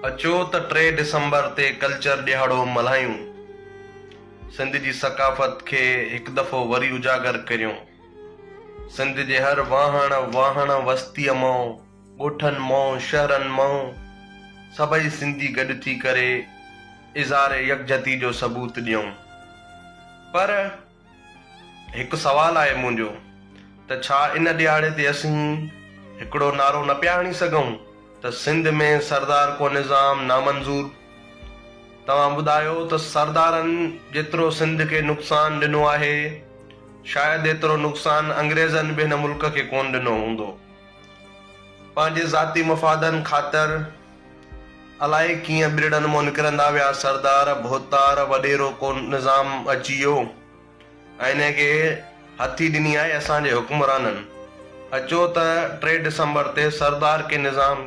اچو ته ٽي ڊسمبر تي ڪلچر ڏهاڙو ملهايون. سنڌ جي ثقافت کي هڪ دفعو وري اجاگر ڪريون. سنڌ جي هر واهڻ واهڻ وستيء مئون، ڳوٺن مئون، شهرن مئون سڀئي سنڌي گڏ ٿي ڪري اظهار يڪجهتي جو ثبوت ڏيون. پر. هڪ سوال آهي منهنجو ته ڇا ان ڏهاڙي تي اسين هڪڙو نعرو نه پيا هڻي سگهون ته سنڌ ۾ سردار ڪو نظام نامنظور؟ توهان ٻڌايو ته سردارن جيترو سنڌ کي نقصان ڏنو آهي شايد ايترو نقصان انگريزن به هن ملڪ کي ڪونه ڏنو هوندو. پنهنجي ذاتي مفادن خاطر الائي ڪيئن ٻرڙن مون نڪرندا ويا سردار، ڀوتار، وڏيرو ڪو نظام اچي ويو ۽ انهي کي هٿي ڏني آهي اسان جي حڪمرانن. اچو ته ٽي ڊسمبر تي سردار ڪي نظام.